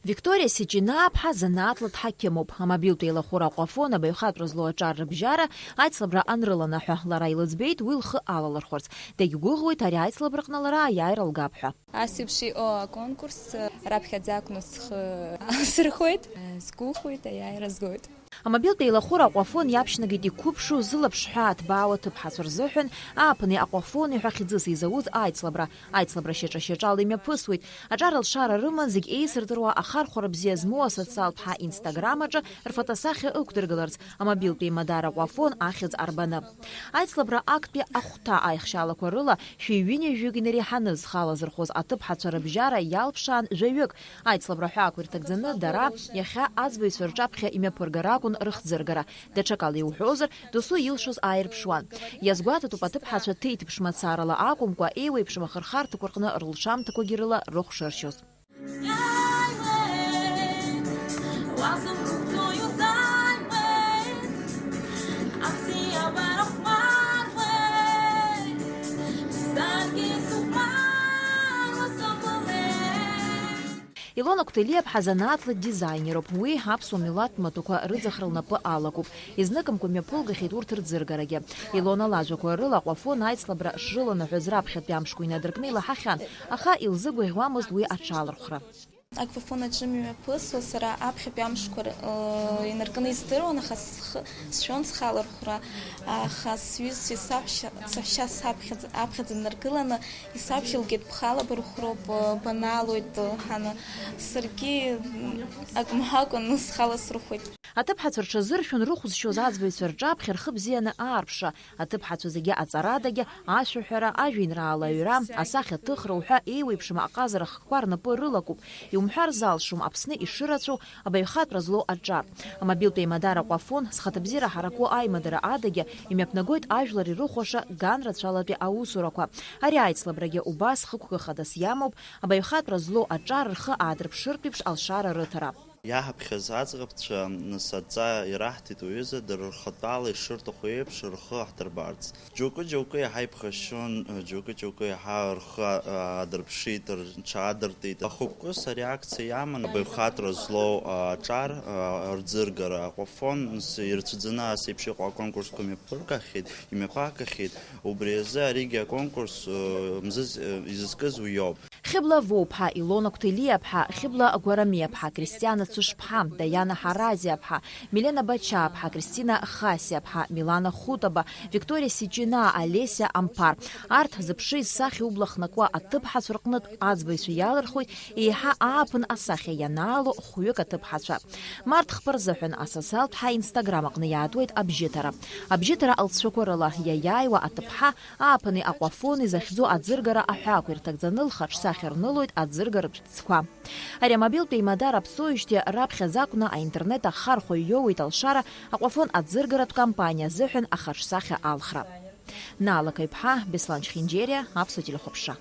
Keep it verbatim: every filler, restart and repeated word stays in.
Викториа Сиҷинааԥҳа занааҭла дҳақьымуп. Амобилтә еилахәыра Аҟәафон абаҩхатәра злоу аҿар рыбжьара аицлабра анрыланаҳәа, лара илыӡбеит уи лхы алалырхәырц. Дагьгәыӷуеит ари аицлабраҟны лара аиааира лгап ҳәа. Ас еиԥш иҟоу аконкурс раԥхьаӡа акәны схы аласырхәуеит. Сгәыӷуеит, аиааира згоит. Амобилтә еилахәыра Аҟәафон иаԥшьнагеит иқәыԥшу, зылаԥш ҳәаа ҭбаау аҭыԥҳацәа рзыҳәан ааԥыни Аҟәафони ҳәа хьӡыс изауз аицлабра. Аицлабра шьаҿа-шьаҿала имҩаԥысуеит. Аҿар лшара рыман зегь еисырдыруа ахархәара бзиа змоу асоциалтә ҳа Instagram аҿы рфотосахьа ықәдыргыларц, амобилтә еимадара Аҟәафон ахьӡ арбаны. Аицлабра актәи ахәҭа аихшьаалақәа рыла шәи ҩынҩажәик инареиҳаны зхы алазырхәыз аҭыԥҳацәа рыбжьара иалԥшаан жәаҩык. Аицлабра ҳәаақәа ирҭагӡаны дара иахьа аӡбаҩцәа рҿаԥхьа имҩаԥыргар акәын рыхӡыргара. Даҽакала иуҳәозар, досу илшоз ааирԥшуан. Иазгәаҭатәуп аҭыԥҳацәа ҭеиҭыԥш мацарала акәымкәа, еиуеиԥшым ахырхарҭақәа рҟны рылшамҭақәагьы рыла рыхә шыршьоз. Илона Кәтелиаԥҳа занааҭла дизаинеруп. Уи аԥсуа милаҭтә маҭәақәа рыӡахра лнапы алакуп. Изныкымкәа имҩаԥылгахьеит урҭ рӡыргарагьы. Илона лажәақәа рыла Аҟәафон аицлабра шрыланаҳәоз раԥхьатәи амшқәа инадыркны илаҳахьан, аха илзыгәаӷьуамызт уи аҽалархәра. Аҟәафон аҿы мҩаԥысуа сара аԥхьатәи амшқәа р-, ы, инаркны издыруан, аха схы, сшәон схалархәра, аха сҩызцәеи саҳәшьа-, саҳәшьа саԥхьаӡ-, аԥхьаӡа днаргыланы исаԥхьа илгеит, бхала бырхәроуп, ы, банаалоит, ы, ҳаны. Саргьы, м, ак мҳәакәан схала срыхәеит. Аҭыԥҳацәа рҽазыршәон рыхәзшьоз аӡбаҩцәа рҿаԥхьа рхы бзианы аарԥшра, аҭыԥҳацәа зегьы аҵарадагьы, ашәаҳәара, ажәеинраала аҩра, асахьаҭыхра уҳәа еиуеиԥшым аҟазара хкқәа рнапы рылакуп, иумҳәар залшом Аԥсны ишырацәоу абаҩхатәра злоу аҿар. Амобилтә еимадара Аҟәафон, зхаҭабзиара ҳараку аимадара адагьы, имҩаԥнагоит ажәлар ирыхәаша ганрацәалатәи аусурақәа. Ари аицлабрагьы убас хықәкы хадас иамоуп, абаҩхатәра злоу аҿар рхы аадырԥшыртә еиԥш алшара рыҭара. Иаҳаԥхьаз аӡӷабцәа, нас, адҵа ираҳҭеит уаҩыза, дара рхатәала ишырҭаху еиԥш рхы аҳдырбарц. Џьоукы-џьоукы иаҳа иԥхашьон, џьоукы-џьоукы иаҳа рхы, а, аадырԥшит, рҽаадыртит. Ахықәкыс ареакциа иаман абаҩхатәра злоу, а, аҿар, а, рӡыргара. Аҟәафон, нас, ирцәаӡаны ас еиԥш иҟоу аконкурсқәа мҩаԥыргахьеит, имҩаԥагахьеит. Убри азы аригьы аконкурс, а, мзыз-, а, изызкыз уиоуп. Хьыбла Воуԥҳа, Илона Кәтелиаԥҳа, Хьыбла Гәарамиаԥҳа, Кристиана Цәышԥҳа, Даиана Ҳаразиаԥҳа, Милена Бачааԥҳа, Кристина Хасиаԥҳа, Милана Хутаба, Викториа Сиҷинаа, Олеся Амԥар. Арҭ зыԥши зсахьеи убла хнакуа аҭыԥҳацәа рҟнытә аӡбаҩцәа иалырхуеит, еиҳа ааԥын асахьа ианаало хәҩык аҭыԥҳацәа. Март хԥа рзыҳәан асоциалтә ҳа Instagram аҟны иаатуеит абжьыҭара. Абжьыҭара алҵшәақәа рыла иаиааиуа аҭыԥҳа ааԥыни Аҟәафони захьӡу аӡыргара аҳәаақәа ирҭагӡаны лхаҿсахьа рнылоит аӡыргаратә ҵқәа. Ари амобилтә еимадара аԥҵоижьҭеи раԥхьаӡа акәны аинтернет ахархәаҩ иоуеит алшара Аҟәафон аӡыргаратә кампаниа азыҳәан ахаҿсахьа алхра. Наала Каҩԥҳа, Беслан Чхинџьериа, Аԥсуа телехәаԥшра.